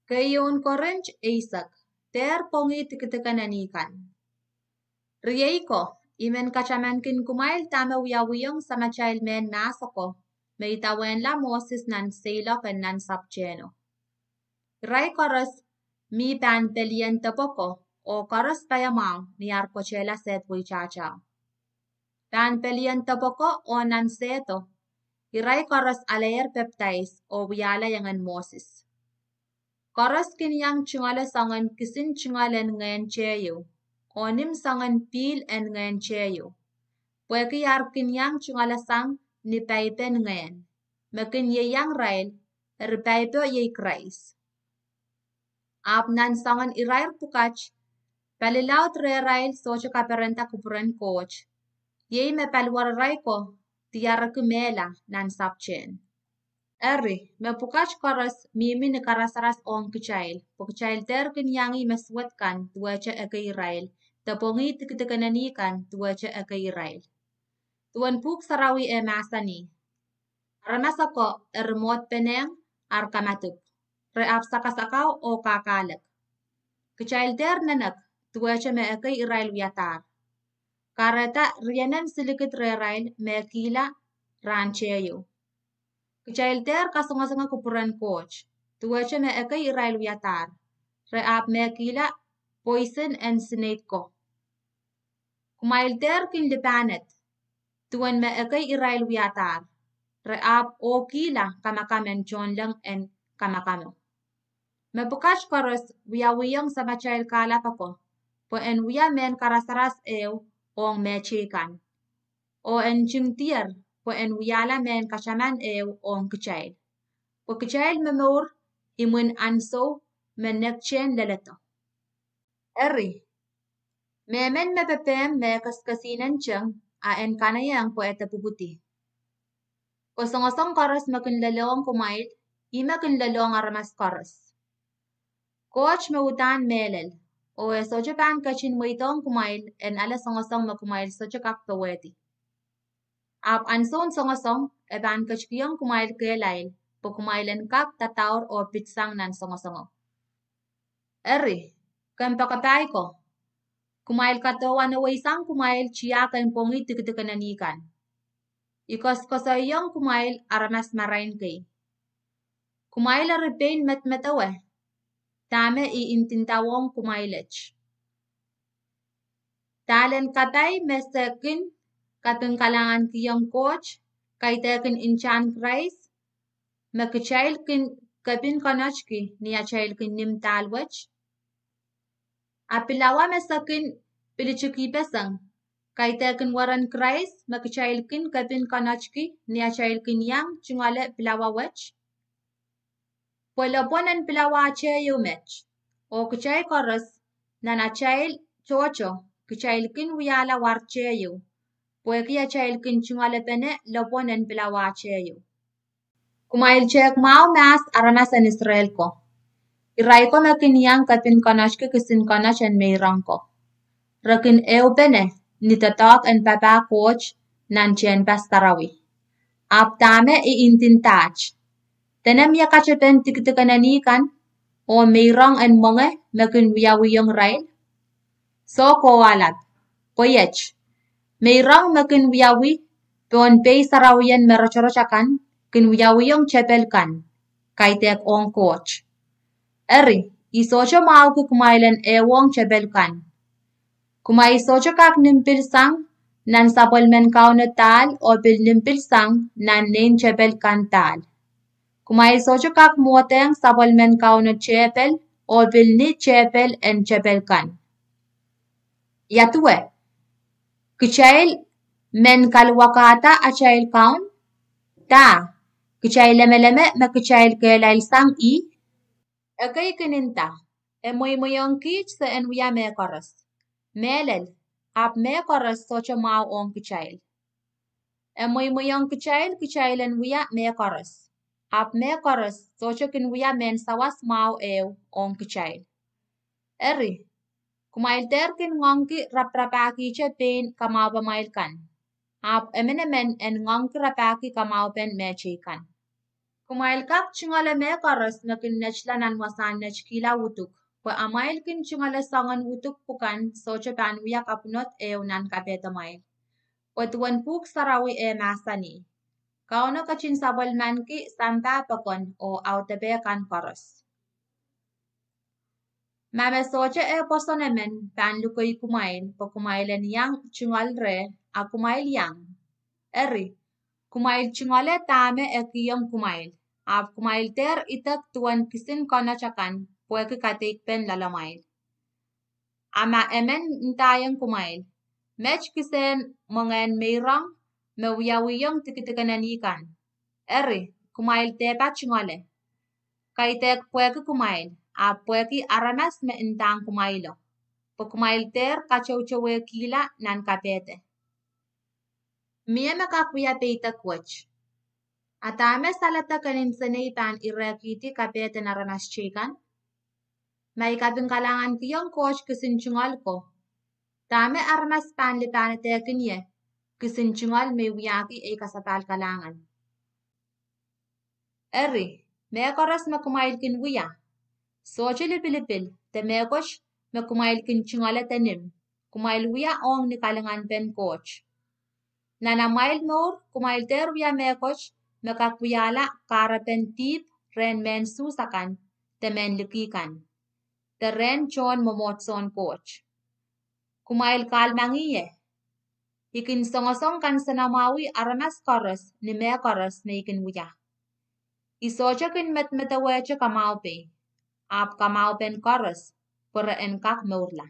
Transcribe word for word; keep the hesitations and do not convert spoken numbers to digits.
Keieun Korint eisek. Dehr pwongih dikedik en eni kan. Riei ko, I men katamankin kumwail dahme wiawihong samatail mehn mahs ako, me idawehnla Moses nan seiloak en nan sapwtehno. Irail koaros mi pahn pelien depweko, oh koaros paiamwahu ni ar kotehla sehd weitahtao. Pahn pelien depweko oh nan sehdo, irail koaros aleier pepdais oh wiahla ieng en Moses. Koaros kin iang tungoale soangen kisin tungoal en ngehn teieu, oh nim soangen pihl en ngehn teieu, pwehki ar kin iang tungoale sang ni paipen ngehn, me kin ieiang irail, eri paipo iei Krais. Ahpw nan soangen irair pwukat, pali laud rehrail sohte kaperenda kupwuren Koht, iei me paliwararail ko diareki mehla nan sapwtehn. Eri, me pwukat koaros mihmi ni karasaras ong kitail, pwe kitail dehr kin iang ih me suwed kan duwehte ekei irail, de pwongih dikedik en eni kan duwehte ekei irail. Duwen Pwuhk Sarawi e mahsanih: Aramas ako eri mwohd penehng ar kamadipw, re ahpw sakasakau oh kakahlek. Kitail dehr nenek duwehte me ekei irail wiadahr. Kahrehda rienen silikid rehrail me kihla rahn teieu. Kitail dehr kasongosonge kupwuren Koht duwehte me ekei irail wiadahr, re ahpw me kihla poisin en sineid ko. Kumwail dehr kin lipahned duwen me ekei irail wiadahr, re ahpw oh kihla kamakam en tohnleng en kamakamo. Me pwukat koaros wiawihong samatail kahlap ako, pwe en wia mehn karasaras ehu ong mehteikan, oh en ntingdier pwe en wiahla mehn kataman ehu ong kitail, pwe kitail momour imwin ahnsou me nektehn leledo. Eri, mehmen me pepehm me e kesikesihnen teng, a en kanaieng pwe e de pwupwudi. Kasongosong koaros me kin lelohng kumwail, ih me kin lelohng aramas koaros. Koht me uhdahn mehlel, oh e sohte pahn ketin mweidohng kumwail en ale songosong me kumwail sohte kak powehdi. Ahpw ahnsoun songosong e pahn ketikihong kumwail kehlail, pwe kumwail en kak dadaur oh pitsang nan songosongo. Eri, kompoakepahi ko, kumwail kadohwanewei sang kumwail tiahk en pwongih dikedik en eni kan. I koasoakoasoaiong kumwail aramas marain kei. Kumwail eri pein medemedewe dahme I ndindawohng kumwail et. Dahlen kapai me se kin kapingkalahngankihong Koht, kaidehkin ntahn Krais, me kitail kin kepin konotki ni atail kin nim dahl wet. A pilawa me se kin pilitikihpeseng, kaidehkin weren Krais, me kitail kin kepin konotki ni atail kin iang tungoale pilawa wet. Pwe lepwon en pilawa teieu met, oh kitail koaros nan atail tohto kitail kin wiahla war teieu, pwehki atail kin tungoalepene lepwon en pilawa teieu. Kumwail tehk mwahu mahs aramas en Israel ko. Irail ko me kin iang kepin konotki kisin konot en meirong ko, re kin ehupene ni doadoahk en papah Koht nan tehnpas sarawi. Ahpw dahme I ndindaht? Dene mie katepen dikedik en eni kan, oh meirong en mwenge me kin wiawihong irail? Soh kowahlap, pwe iet, meirong me kin wiawi pohn pei sarawien me rotorot akan kin wiawihong tepel kan, kaidehk ong Koht. Eri, I sohte mwahuki kumwail en ehuong tepel kan. Kumwail sohte kak nim pil sang nan sapwellimen Kauno dahl oh pil nim pil sang nan nein tepel kan dahl. Kumwail sohte kak mwohdehng sapwellimen Kauno tehpel oh pil ni tehpel en tepel kan. Ia duwe? Kitail men kaluwakada atail kaun? Dah, kitail lemeleme me kitail kehlail sang ih? Ekei kin nda, e mweimweiong kiht se en wia mehkoaros. Mehlel, ahpw mehkoaros sohte mwahu ong kitail. E mweimweiong kitail kitail en wia mehkoaros, ahpw mehkoaros sohte kin wia mehn sawas mwahu ehu ong kitail. Eri, kumwail dehr kin ngoangki raparapahkihte pein kamwahupamwail kan, ahpw emenemen en ngoangki rapahki kamwahupen mehteikan. Kumwail kak tungoale mehkoaros me kin netla nan wasahn netikihla uduk, pwe amwail kin tungoale soangen uduk pwukan sohte pahn wia kapwunod ehu nan kapehdomwail. Pwe duwen Pwuhk Sarawi eh mahsanih, Kauno ketin sapwellimaniki sampah pokon oh audepe kan koaros. Ma me sohte eh pwoson emen pahn lukehi kumwail pwe kumwail en iang tungoal reh, a kumwail iang, eri, kumwail tungoale dahme e kihong kumwail, ahpw kumwail dehr idek duwen kisin konot akan pwehki kadeikpen loalamwail. A ma emen ndaiong kumwail, Met kisehn mwengehn meirong me wiawihong dikedik en eni kan, eri, kumwail dehpa tungoale. Kaidehk pwehki kumwail, ahpw pwehki aramas me ndahng kumwailo, pwe kumwail dehr katoutouwehkihla nan kapehde. Mie me kak wia peidek wet. A dahme saledek en nsenei pahn irehkihdi kapehden aramas teikan? Ma I kaping kalahngankihong Koht kisin tungoal ko, dahme aramas pahn lipahnedekinie kisin tungoal me I wiahki ei kasapahl kalahngan? Eri, mehkoaros me kumwail kin wia, sohte lipilipil de mehkot me kumwail kin tungoale de nim, kumwail wia ong ni kalinganpen Koht. Nan amwail mour kumwail dehr wia mehkot me kak wiahla kahrepen dihp rehn mehn Suhs akan de mehn liki kan, de rehn tohn mwomwohdiso en Koht. Kumwail kahlemengih ie, I kin songosong kansenamwahwih aramas koaros ni mehkoaros me I kin wia. I sohte kin medemedewehte kamwahupei, ahpw kamwahupen koaros, pwe re en kak mourla.